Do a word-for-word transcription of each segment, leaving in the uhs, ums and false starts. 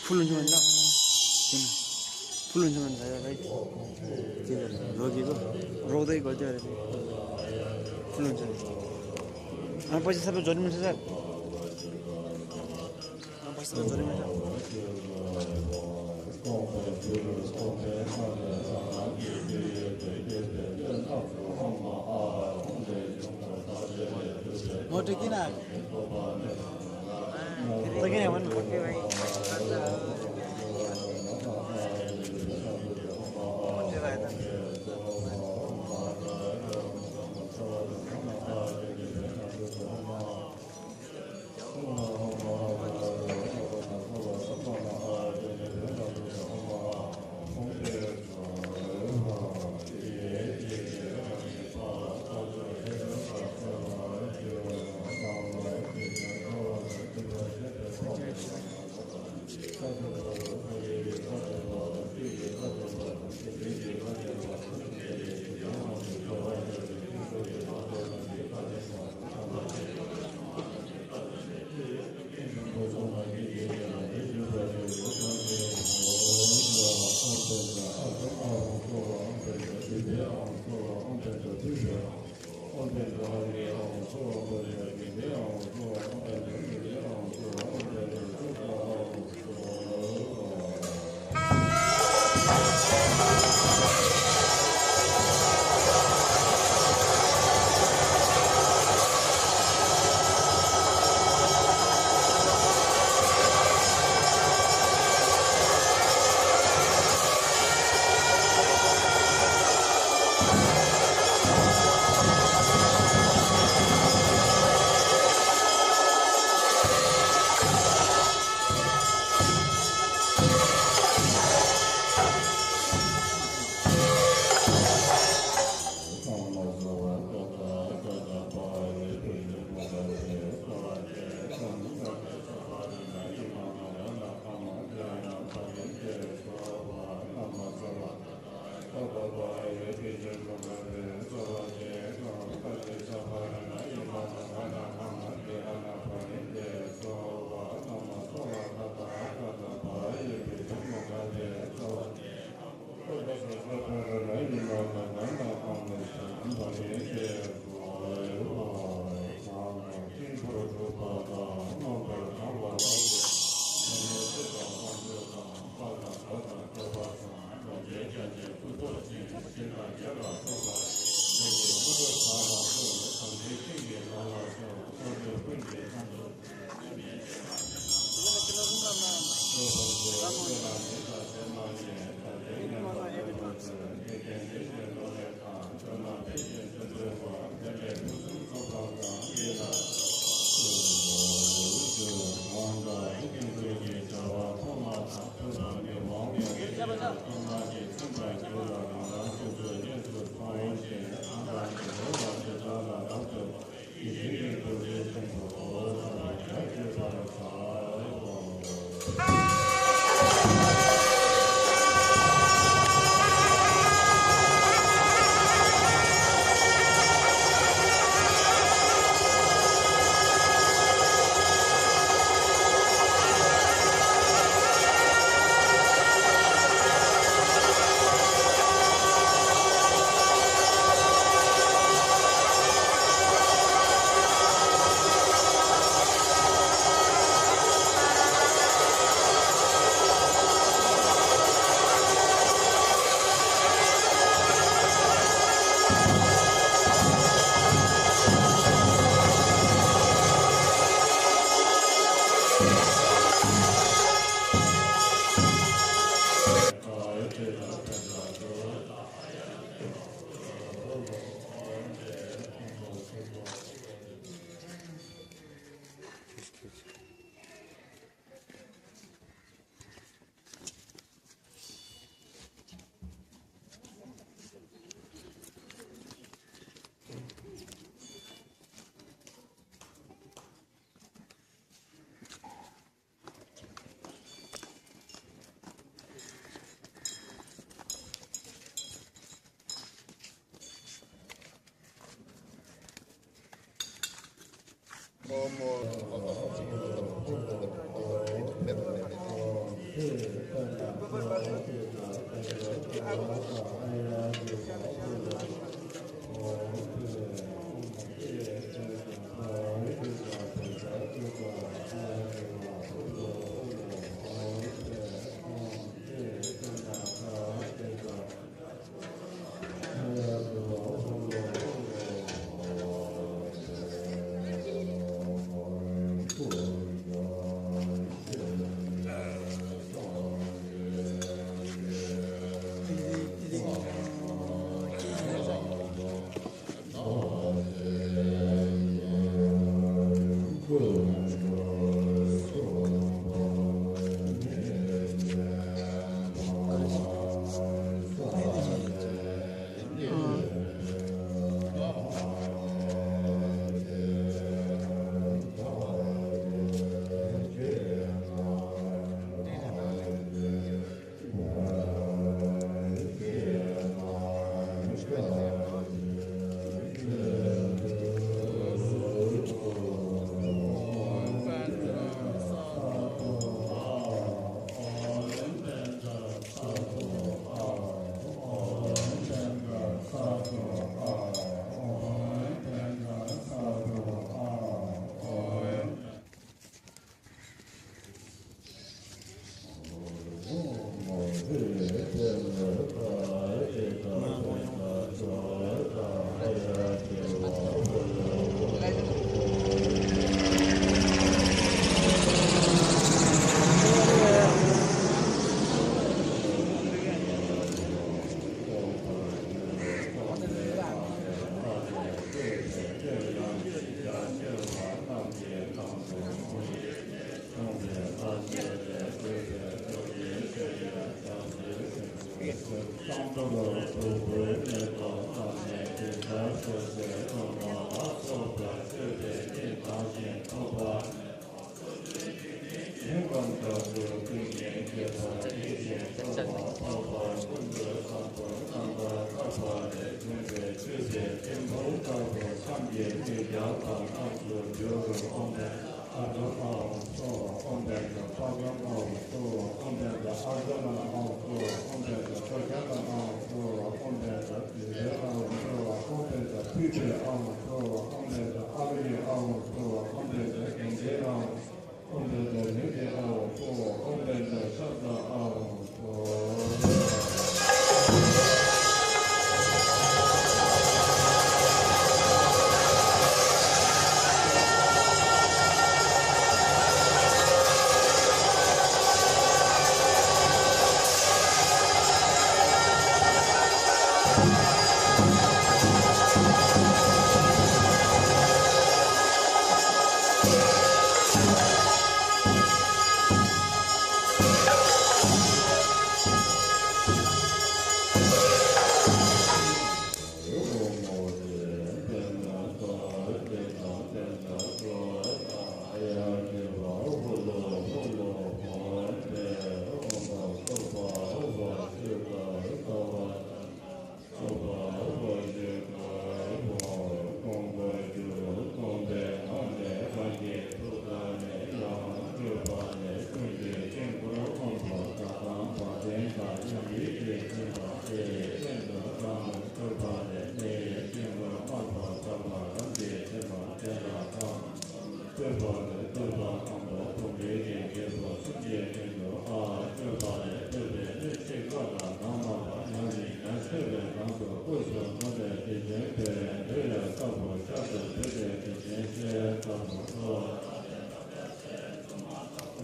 ཕུ་ལུ་འཇོམས་ན། ཕུ་ལུ་འཇོམས་ན་ཡ་རེད། ཅི་རེད་རོ་གི་གོ། རོ་དེ་གོ་ཅི་རེད། ཕུ་ལུ་འཇོམས། ཨ་པ་ཅི་ས་པ་འཇོམས་མི་ས་ས། ཨ་པ་ཅི་ས་པ་འཇོམས་མི་ས་ས། ངོ་སྤྲོད་ཀྱི་ན།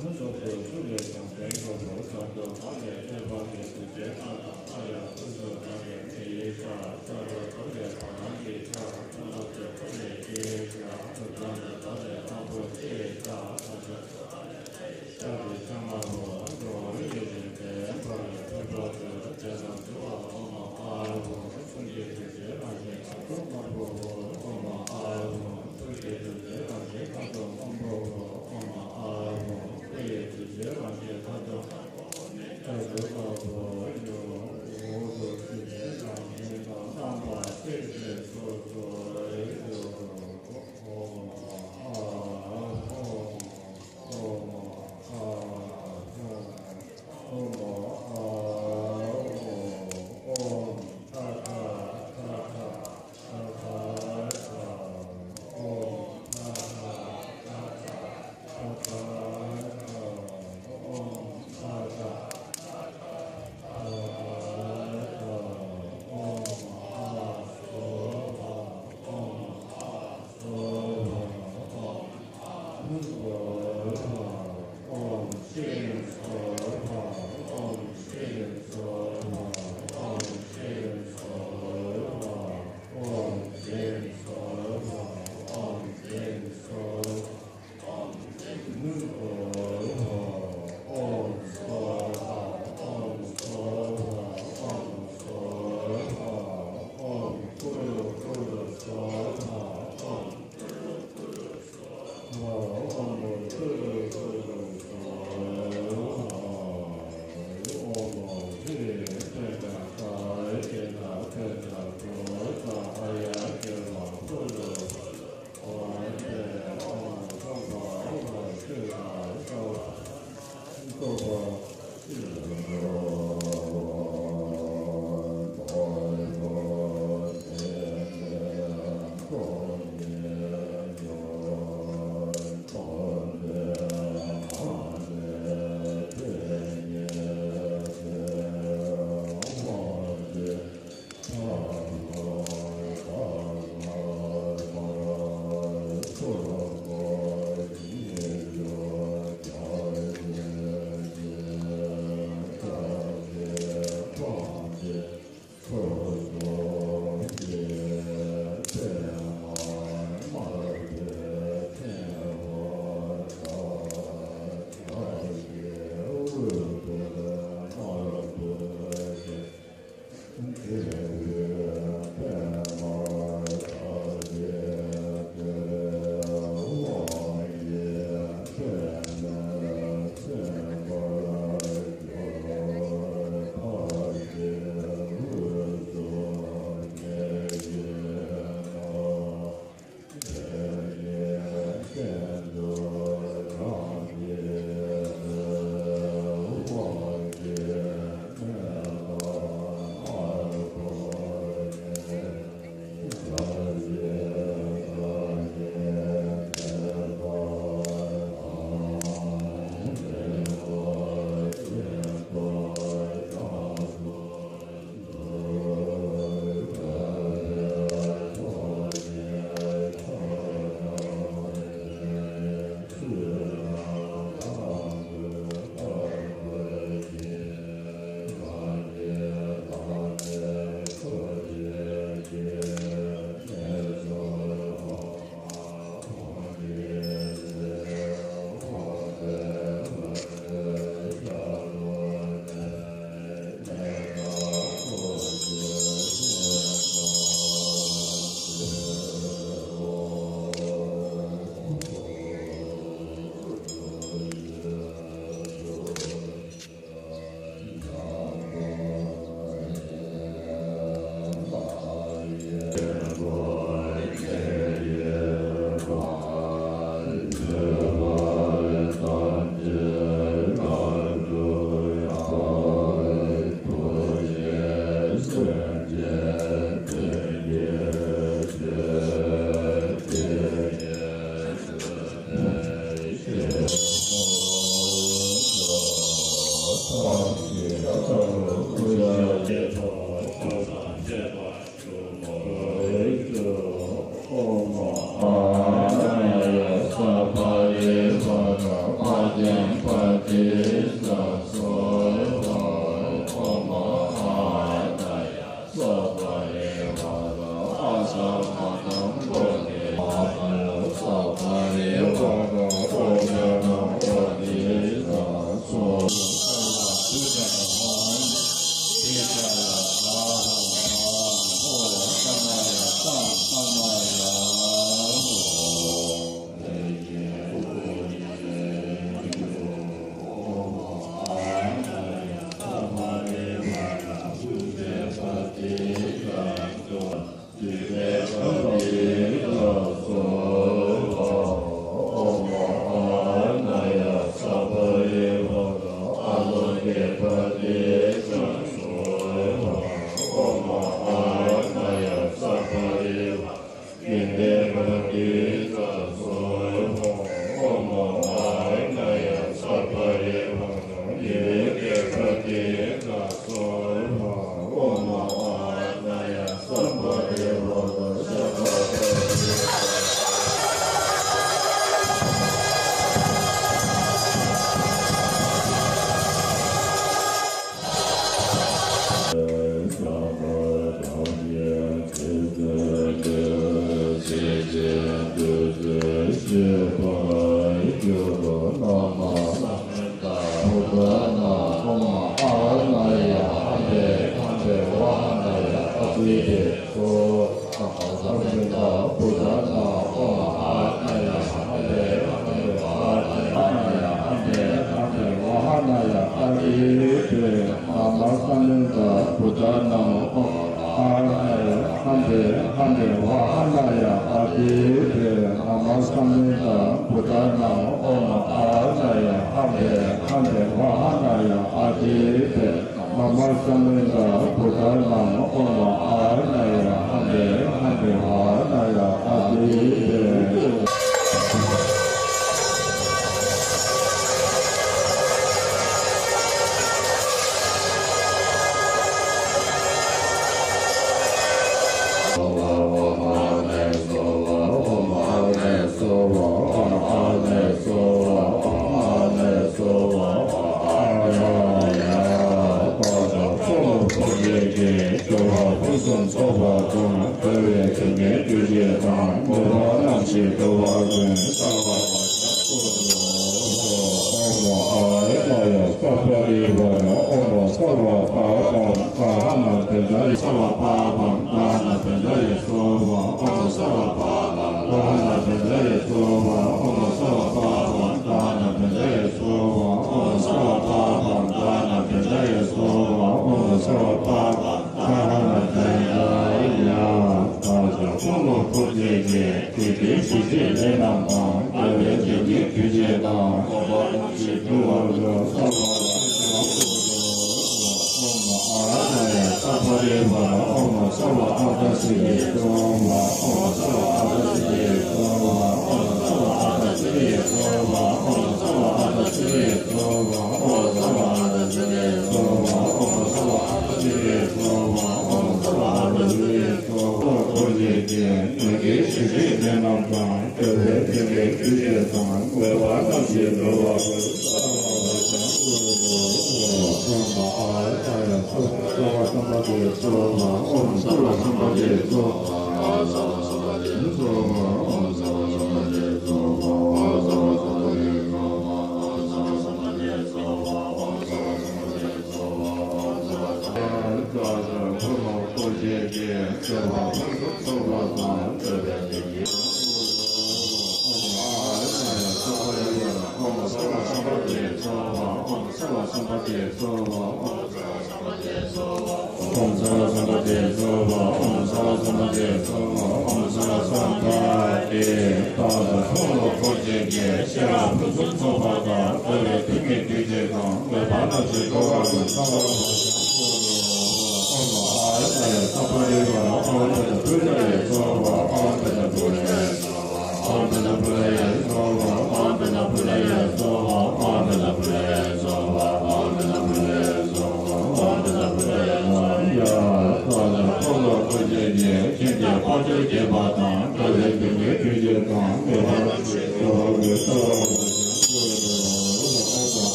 ཚོགས་སུ་ཚུལ་ལས་ཀྱང་བསྟན་དགོས་པར་བྱང་ཆུབ་བདག་ལས་ཐོས་པ་གི་ཐུགས་རྗེ་ལྷ་དང་ལྷ་ཡང་ཕུན་སུམ་ཚོགས་པའི་མི་ཡི་ཕྱག་ཕྱག་རོགས་ཐོབ་པའི་བར་སྣང་གི་ཕྱག་ཕྱག་རོགས་ཐོབ་པའི་སྐྱེས་ཕྱག་ཐུབ་བྱུང་ལས་ཐོབ་པའི་དབང་པོ་སྐྱེས་ཕྱག་ཕྱག་རོགས་ཐོབ་པའི་ཕྱག་རྒྱུད་ཕྱག་མ་རུ་འགྲོ་བའི་ཡུལ་ཅན་པའི་འཁོར་བའི་ཕུན་ཚོགས་སུ་དེ་དང་འདུ་བ་ཨོ་མ་ཨ་ཧུ། གསུང་གི་ཐུགས་རྗེ་རང་བཞིན་ཁ་དོག་སྔོན་པོ་ཨོ་མ་ཨ་ཧུ། ཐུགས་ཀྱི་ཐུགས་རྗེ་རང་བཞིན་ཁ་དོག་སྔོན་པོ་ཨོ་མ་ཨ་ཧུ། སྐུ་ཡི་ཐུགས་རྗེ་རང་བཞིན་ཁ་དོག་ཁ་དོག་ནི་ཁ་དོག་ཁ་དོག་ཡོད། འོག་ཏུ་ཐུགས་རྗེ་རང་བཞིན་དང་རྣམ་པ་ཐིག་ཐིག་སོ་སོ་ཡོད། ཨོ་མ།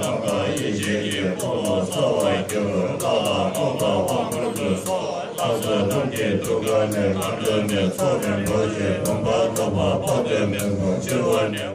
ནམ་མཁའ་ཡེ་ཤེས་ཀྱི་ཀུན་ཏུ་གསལ་བར་གྱུར། ལྷ་དང་ཀླུ་དང་དབང་པོ་ཚོགས། ལྷ་ཚོགས་ཐམས་ཅད་ཐུགས་ཀ་ནས་གང་འདུལ་ནས་ཚོགས་རིན་པོ་ཆེ་བུམ་པ་དག་པ་དཔག་ཏུ་མེད་པ་སྤྱི་བོ་ནས།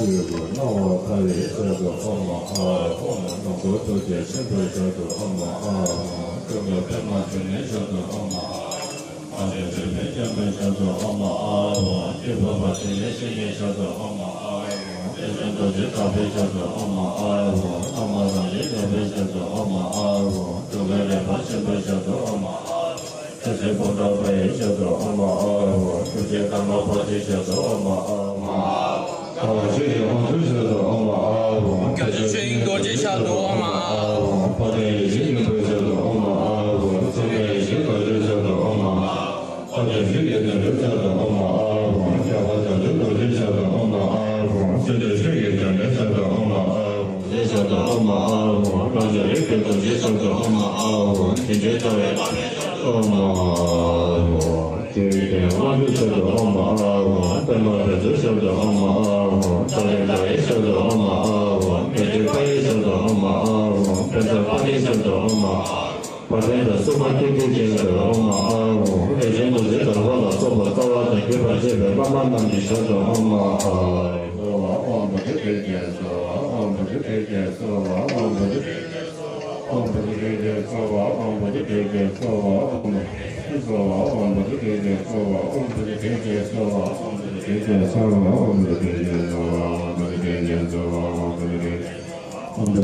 སྣང་བ་མཐའ་ཡས་ཞབས་ཏོག་ཨོཾ་ཨཱཿཧཱུྃ། ནང་ཁོག་ཐུགས་རྗེ་ཆེན་པོའི་ཞབས་ཏོག་ཨོཾ་ཨཱཿཧཱུྃ། སྐུ་མདོག་པདྨ་འབྱུང་གནས་ཞབས་ཏོག་ཨོཾ་ཨཱཿཧཱུྃ། ཨ་ཏི་ཤུ་ལི་འཇམ་པའི་ཞབས་ཏོག་ཨོཾ་ཨཱཿཧཱུྃ། ཏི་ཕུ་པ་ཏི་ལི་ཤིང་གི་ཞབས་ཏོག་ཨོཾ་ཨཱཿཧཱུྃ། ཏི་སེང་རྡོ་རྗེ་གྲགས་པའི་ཞབས་ཏོག་ཨོཾ་ཨཱཿཧཱུྃ། ཨ་མ་རང་བཞིན་གནས་པའི་ཞབས་ཏོག་ཨོཾ་ཨཱཿཧཱུྃ། ཏུ་ཀ་རི་པ་ཆེན་པོའི་ཞབས་ཏོག་ཨོཾ་ཨཱཿཧཱུྃ། ཆོས་སྲིད་ཕུན་ཚོགས་པའི་ཞབས་ཏོག་ཨོཾ་ཨཱཿཧཱུྃ། ཐུགས་རྗེ་ཀརྨ་པོ་ཏི་ཞབས་ཏོག་ཨོཾ་ཨཱཿཧཱུྃ། ཁ་བ་ཆོས་ཀྱི་དབང་ཕྱུག་ཞབས་ཏོག་ཨོཾ་ཨཱཿཧཱུྃ། སྐྱབས་རྗེ་ཆོས་དབྱིངས་རྡོ་རྗེ་ཞབས་ཏོག་ཨོཾ་ཨཱཿཧཱུྃ། དཔལ་ལྡན་ཡེ་ཤེས་སྙིང་པོའི་ཞབས་ཏོག་ཨོཾ་ཨཱཿཧཱུྃ། མཚན་ལྡན་ཡེ་ཤེས་རྡོ་རྗེའི་ཞབས་ཏོག་ཨོཾ་ཨཱཿཧཱུྃ། དཔལ་ལྡན་ཡེ་ཤེས་ཀྱི་དོན་ཀྲུང་ཞབས་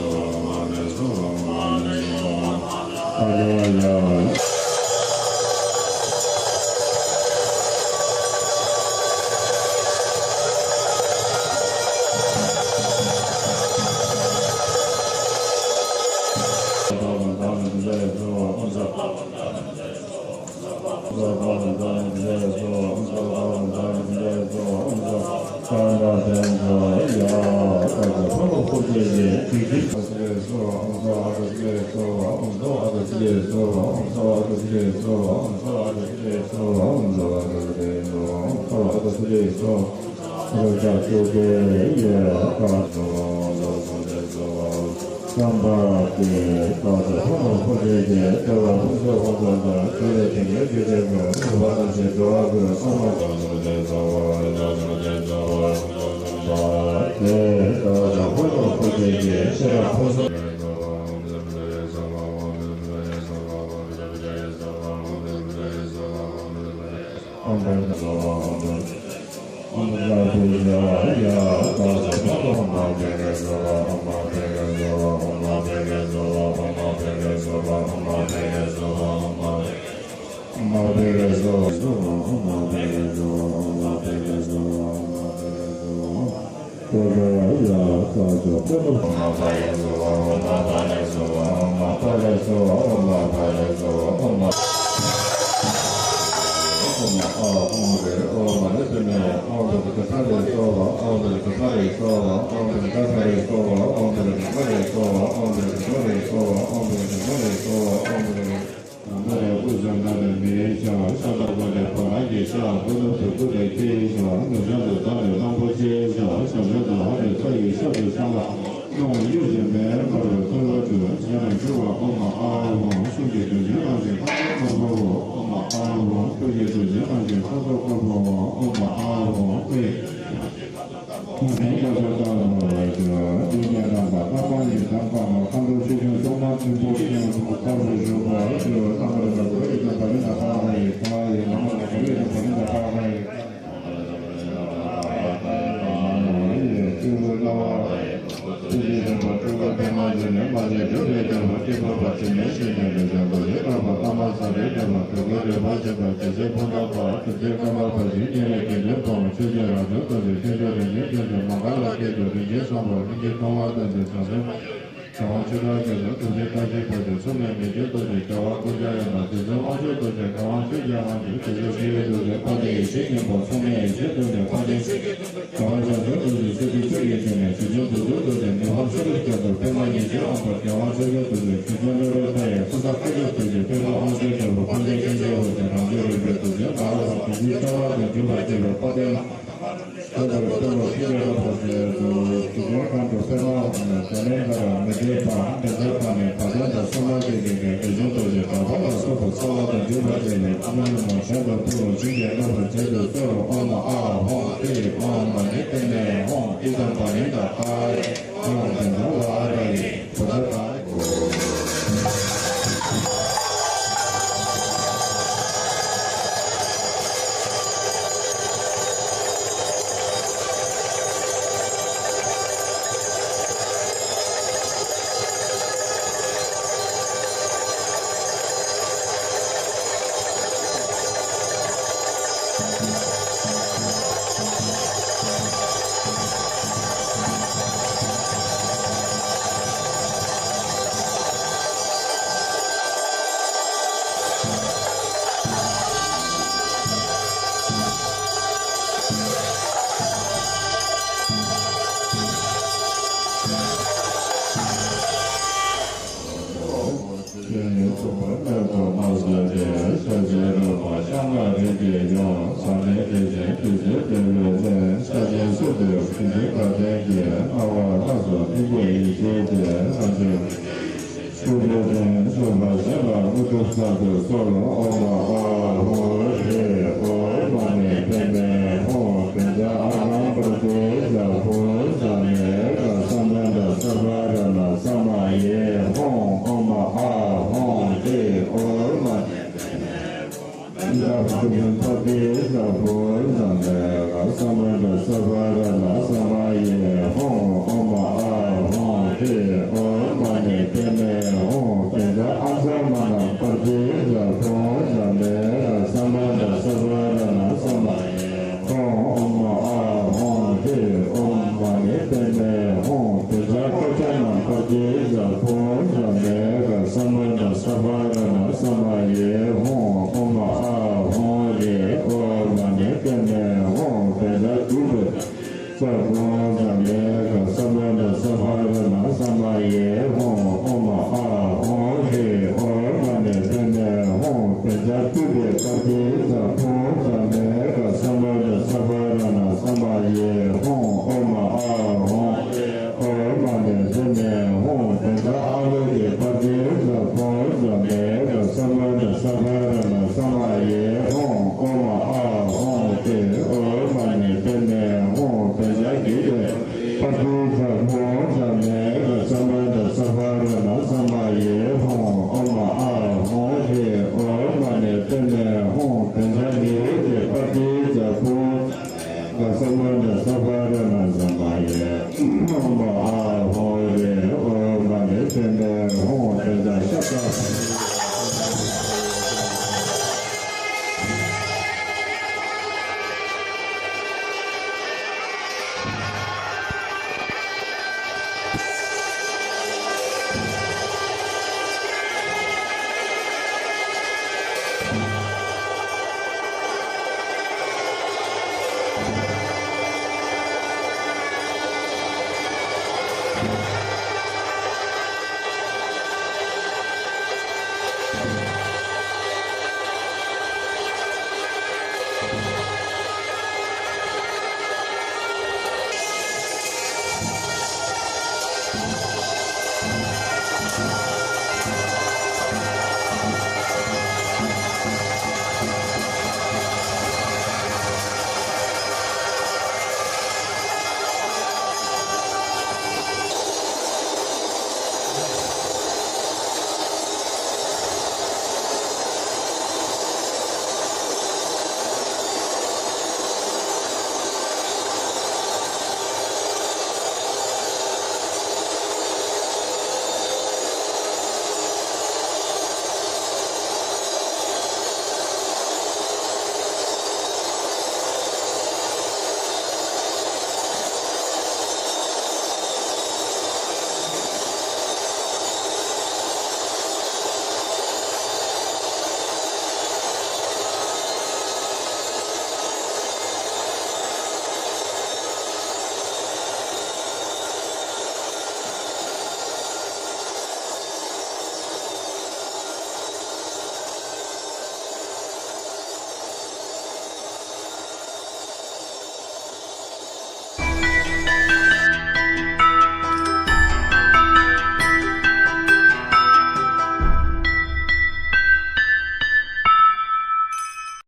ཏོག་ཨོཾ་ཨཱཿཧཱུྃ། རྒྱལ་བ་བྱང་ཆུབ་རྡོ་རྗེའི་ཞབས་ཏོག་ཨོཾ་ཨཱཿཧཱུྃ། སྤྱི་ནོར་ཆོས་ཀྱི་འབྱུང་གནས་ཞབས་ཏོག་ཨོཾ་ཨཱཿཧཱུྃ། རྡོ་རྗེའི་ཞབས་ཏོག་ཨོཾ་ཨཱཿཧཱུྃ། རང་བྱུང་རིག་པའི་རྡོ་རྗེའི་ཞབས་ཏོག་ཨོཾ་ཨཱཿཧཱུྃ། དྲིན་ཅན་རྩ་བའི་ཨོཾ་ཨཱཿཧཱུྃ། ཆོས་ཀྱི་དབང་ཕྱུག་ཞབས་ཏོག་ཨོཾ་ཨཱཿཧཱུྃ། པདྨ་བཛྲ་གསུམ་ཞབས་ཏོག་ཨོཾ་ཨཱཿཧཱུྃ། ཏཱ་ལའི་ཏཱ་ཡི་ཞབས་ཏོག་ཨོཾ་ཨཱཿཧཱུྃ། བདུད་འདུལ་ཕ་ཡི་ཞབས་ཏོག་ཨོཾ་ཨཱཿཧཱུྃ། དཔལ་འཛམ་བྷ་ཏིའི་ཞབས་ཏོག་ཨོཾ་ཨཱཿཧཱུྃ། བ་དན་དང་སྲུང་མ་ཀིརྟིའི་ཞབས་ཏོག་ཨོཾ་ཨཱཿཧཱུྃ། རས་ཆུང་རྡོ་རྗེ་གྲགས་པ་ལ་སོགས་པ་རྩ་བ་དང་བརྒྱུད་པར་བཅས་པའི་བླ་མ་རྣམས་ཀྱི་ཞབས་ཏོག་ཨོཾ་ཨཱཿཧཱུྃ། ཨོཾ་བོ་དྷི་ཐེག་ཆེན་སྭཱ་ཧཱ། ཨོཾ་བོ་དྷི་ཐེག་ཆེན་སྭཱ་ཧཱ། ཨོཾ་བོ་དྷི་ཐེག་ཆེན་སྭཱ་ཧཱ། ཨོཾ་བོ་དྷི་ཐེག་ཆེན་སྭཱ་ཧཱ། ཨོཾ་བོ་དྷི་ཐེག་ཆེན་སྭཱ་ཧཱ། ཨོཾ་བོ་དྷི་སྭཱ་ཧཱ། ཨོཾ་བོ་དྷི་ཐེག་ཆེན་སྭཱ་ཧཱ། ཨོཾ་བོ་དྷི་ཐེག་ཆེན་སྭཱ་ཧཱ། ཨོཾ་བོ་དྷི་ཐེག་ཆེན་སྭཱ་ཧཱ། ཨོཾ་བོ་དྷི་ཐེག་ཆེན་སྭཱ་ཧཱ། ཨོཾ་བོ་དྷི་ཐེག་ཆེན་སྭཱ་ཧཱ། ཨོཾ་བོ་དྷི་ཐེག་ཆེན་སྭཱ་ཧཱ། བསམ་པ་དེ་ལྟར་དུ་ཐོག་མར་འཁོར་འདས་ཀྱི་ལྟེ་བ་ཕུན་ཚོགས་ཕུན་ཚོགས་པ་དང་འབྲེལ་བའི་དོན་ལས་བྱེད་པའི་ནུས་པ་ཐམས་ཅད་འགྲོ་བ་ཀུན་ལ་གཏོང་བར་བྱ། དེ་ལྟར་དུ་ཐོག་མར་འཁོར་འདས་ཀྱི་ཤེས་རབ་ཕུན་ཚོགས། རྒྱལ་དབང་ཆོས་གྲགས་རྒྱ་མཚོ་ཐུགས་རྗེ་བཀའ་དྲིན་ཕུན་ཚོགས། མཚུངས་མེད་མི་བསྐྱོད་རྡོ་རྗེ་རྒྱལ་བ་ཀུན་ཁྱབ་ཡུམ་དང་། དུས་གསུམ་དབང་ཕྱུག་རྡོ་རྗེ་ཁམས་དབང་ཕྱུག་རྒྱལ་དབང་ཕྱུག། དེ་ལུ་སྐྱེ་བོའི་ཐུགས་ཀྱི་དཔལ་ལྡན་ཡེ་ཤེས་སྙིང་པོ། མཚུངས་མེད་ཡེ་ཤེས་རྡོ་རྗེ་དཔལ་ལྡན་ཡེ་ཤེས་རྒྱལ་བ་རྒྱ་མཚོ་རྡོ་རྗེ་སྲིད་པའི་ཆོས་ཀྱི་འབྱུང་གནས། དུས་གསུམ་དུས་གསུམ་རྡོ་རྗེ་མི་ཕམ་གསེར་གྱི་རྒྱ་མཚོ། པདྨ་ཉི་ཟེར་དབང་པོ་རྒྱལ་དབང་ཆོས་ཀྱི་རྡོ་རྗེ། དུས་གསུམ་བློ་གྲོས་མཐའ་ཡས་ཀུན་བཟང་བཀའ་བརྒྱུད་རྡོ་རྗེ། པདྨ་དབང་ཕྱུག་རྒྱལ་པོ་དཔལ་ལྡན་སྐྱེས་ཆེན་འོད་ཟེར། རང་བྱུང་རིག་པའི་རྡོ་རྗེ་འབར་བ་དང་། དེ་བཞིན་རྩ་བ་དང་བརྒྱུད་པར་བཅས་པའི་དཔལ་ལྡན་ལ། ཐོད་པར་སྤྲུལ་པ་ཐུགས་ཀྱི་རབ་ཏུ་བརྗོད་དོ། དུས་ཀུན་གང་དུ་པདྨ་འོད་ཟེར་ལས་འདར་མི་འབྲལ་བར། དེ་ཚེ་དཔག་མེད་བར་དོ་དང་གསུམ་པ་དེ་ཉིད་ཀྱི་རིག་འཛིན་རྡོ་རྗེ་དྲག་པོ་ལ་སོགས་པ་རྩ་བ་དང་བརྒྱུད་པར་བཅས་པའི་ཐུགས་ཉིད་མོ་གཞན་དུ་ཕུལ་བ་བྱིན་གྱིས་བརླབ་པར་བྱས་ཏེ་གསོལ་ལོ། ཨོཾ་ཨཱཿཧཱུྃ་ཧྲཱིཿ་ཨོཾ་མ་ཎི་པདྨེ་ཧཱུྃ། ཨི་ཛཾ་བ་ཎི་ཏ་ཨཱཿཧཱུྃ། ཨོཾ་ཛཾ་བྷ་ཝ་ཨཱ་ར་ཡེ་བྷ་དྲ་ཏ། ཐུགས་རྗེ་ཆེན་གསུམ་པ་བསྐྱེད་པའི་ཡུམ་ཟབ་མོའི་སྡེ་བཞིའི་སྐལ་ལྡན་གྱི་སྣང་བ་ལྷ་ཚོགས་ཕུན་ཚོགས་ཡེ་ཤེས་ཀྱི་རྣམ་སྤྲུལ། ཐུགས་རྗེ་ཅན་མཆོད་པ་གཞན་ལ་དངོས་གྲུབ་གསར་དུ་གསོལ་ལོ། ཨོཾ་ཨཱཿཧཱུྃ་ཧྲཱིཿ་ཨོཾ་མ་ཎི་པདྨེ་ཧཱུྃ། བཛྲ་ཨ་ཏཾ་པྲ་ཏཱིཙྪ་བྷོ་ཛ་མེ་ཀ་ས་མ་ན་ས་བ་ར་ན་ས་མ་ཡེ་ཧཱུྃ། ཨོཾ་ཨཱཿཧཱུྃ་ཧྲཱིཿ་ཨོཾ་མ་ཎི་པདྨེ་ཧཱུྃ། ཛྙཱ་ན་པྲ་ཏཱིཙྪ་བྷོ་ཛ་མེ་ཀ་ས་མ་ན་ས་བ་ར་ན་ས་མ་ཡེ་ཧཱུྃ། ཨོཾ་ཨཱཿཧཱུྃ་ཧྲཱིཿ་ཨོཾ་མ་ཎི་པདྨེ་ཧཱུྃ། བཛྲ་ཨ་ཛ་མ་ན་པྲ་ཏཱིཙྪ་བྷོ་ཛ་མེ་ཀ་ས་མ་ན་ས་བ་ར་ན་ས་མ་ཡེ་ཧཱུྃ། ཨོཾ་ཨཱཿཧཱུྃ་ཧྲཱིཿ་ཨོཾ་མ་ཎི་པདྨེ་ཧཱུྃ། བཛྲ་ཀོ་ཙ་ན་པྲ་ཏཱིཙྪ་བྷོ་ཛ་མེ་ཀ་ས་མ་ན་ས་བ་ར་ན་ས་མ་ཡེ་ཧཱུྃ། ཨོཾ་ཨཱཿཧཱུྃ་ཧྲཱིཿ་ཨོཾ་མ་ཎི་པདྨེ་ཧཱུྃ། བཛྲ་ཏུཏྟྱ་ཛ་བྷོ་ཛ་མེ་ཀ་ས་མ་ན་ས་བ་ར་ན་ས་མ་ཡེ་ཧཱུྃ། ཨོཾ་ཨཱཿཧཱུྃ་ཧྲཱིཿ་ཨོཾ་མ་ཎི་པདྨེ་ཧཱུྃ། བཛྲ་ཏུ་ཏེ་པྲ་ཏཱིཙྪ་བྷོ་ཛ་མེ་ཀ་ས་མ་ན་ས་བ་ར་ན་ས་མ་ཡེ་ཧཱུྃ། ཨོཾ་ཨཱཿཧཱུྃ་ཧྲཱིཿ་ཨོཾ་མ་ཎི་པདྨེ་ཧཱུྃ། བཛྲ་ཨ་ལོ་ཀེ་པྲ་ཏཱིཙྪ་བྷོ་ཛ་མེ་ཀ་ས་མ་ན་ས་བ་ར་ན་ས་མ་ཡེ་ཧཱུྃ། ཨོཾ་ཨཱཿཧཱུྃ་ཧྲཱིཿ་ཨོཾ་མ་ཎི་པདྨེ་ཧཱུྃ། བཛྲ་གྷི་ཏེ་པྲ་ཏཱིཙྪ་བྷོ་ཛ་མེ་ཀ་ས་མ་ན་ས་བ་ར་ན་ས་མ་ཡེ་ཧཱུྃ། ཨོཾ་ཨཱཿཧཱུྃ་ཧྲཱིཿ་ཨོཾ་མ་ཎི་པདྨེ་ཧཱུྃ། བཛྲ་ནི་རུ་ཏེ་པྲ་ཏཱིཙྪ་བྷོ་ཛ་མེ་ཀ་ས་མ་ན་ས་བ་ར་ན་ས་མ་ཡེ་ཧཱུྃ། ཨོཾ་ཨཱཿཧཱུྃ།